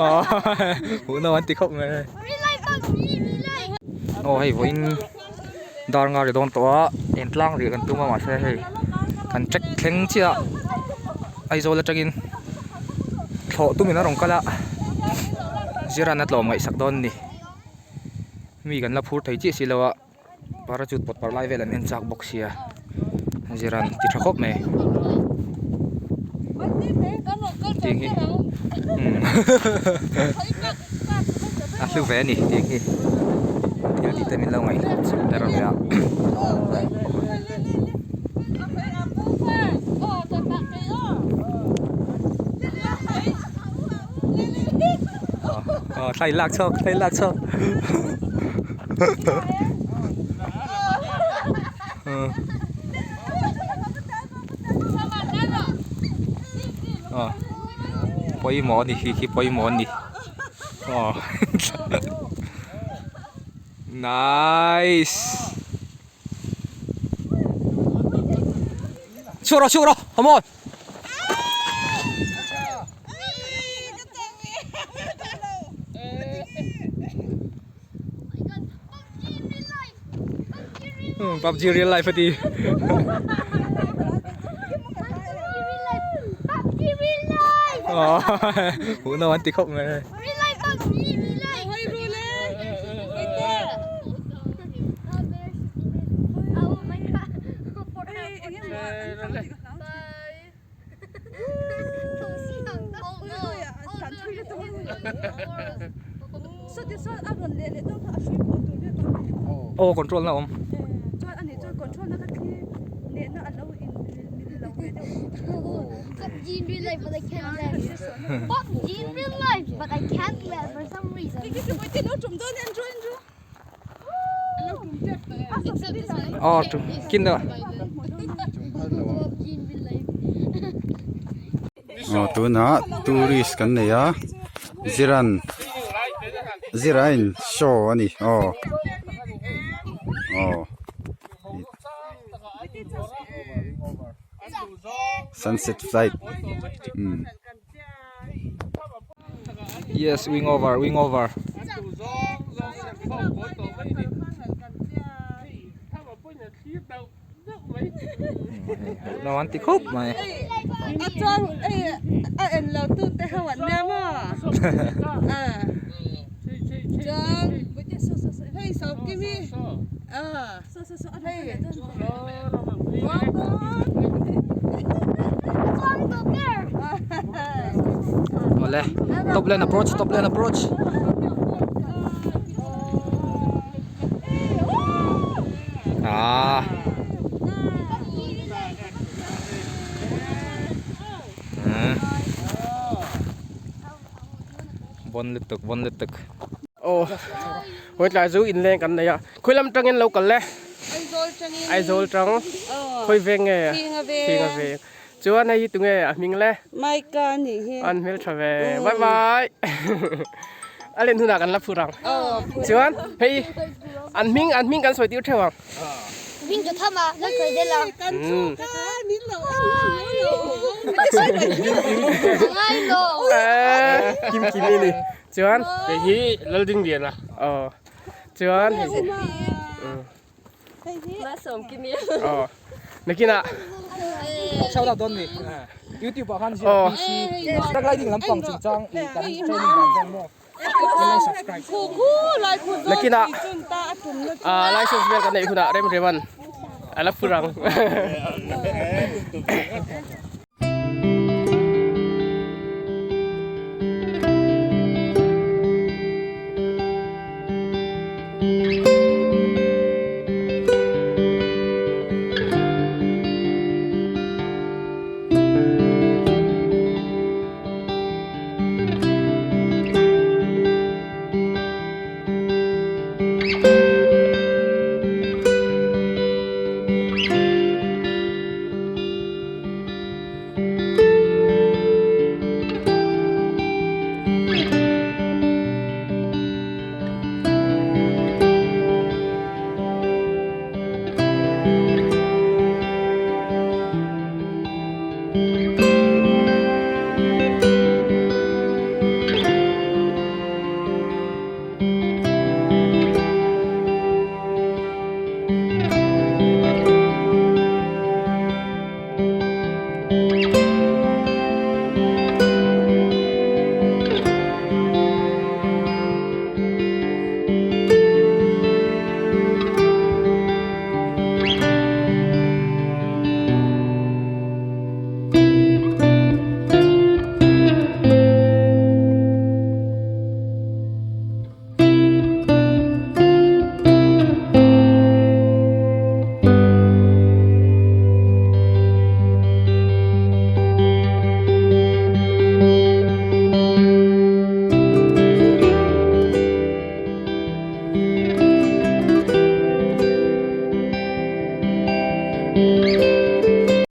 Hmuh nawm an ti khawp mai. Aw hei vawiin dar nga ri dawn tawh a engtlang rih kan tum a mahse hei kan check thleng chiah a Aizawl atangin thlawh tumin a rawn kal a Ziran a tlawm ngaihsak dawn a ni mi kan la phur thei chiah si lo a. Parachute pawt par lai vel an en chak bawk sia zir an ti tha khawp mai tiang hi umm a hlu ve a ni tiang hi thil tih te min lo ngaihtuah chak ber a nia. Thla in lak chhuak thla in lak chhuak. Pawimawh a ni khi khi pawimawh a ni aw nice chhuak rawh chhuak rawh come on. PUBG real life a ti. Hmuh nawm an ti khawp mai. Aw control na awm. Aw kin deuh a. Aw tunah tourist kan nei a ziran zira in show a ni aw aw sunset flight umm. Yes wing over wing over. Lo an ti khawp mai. A chuan hei a en lo tu te ho an nia maw a chuan hei sawmkimi a hei Awle top lane approach top lane approach. Ah. Hmm. Bon lutuk bon lutuk. Aw hawi tlai chu inleng kan nei a khawi lam tangin lo kal le Aizawl tangin Aizawl tang khawi veng nge Thinga veng Thinga veng chuan hei hi tunge a hming le Maika a nih hi an hmel tha ve bye bye a len hunah kan la phur ang chuan hei an hming an hming kan sawi tir theuh ang Hming chu tham a la sawi zel a kan chu ka min lo en lo ngai lo kim kim i ni chuan hei hi Lalding Lian a aw chuan hei aw nakinah Shout out dawn ni YouTube ah khan ZPC paragliding lampang chungchang i kan training dan dawn maw min lo subscribe nakinah ah license vel kan neih hunah rem rem an a la phur ang.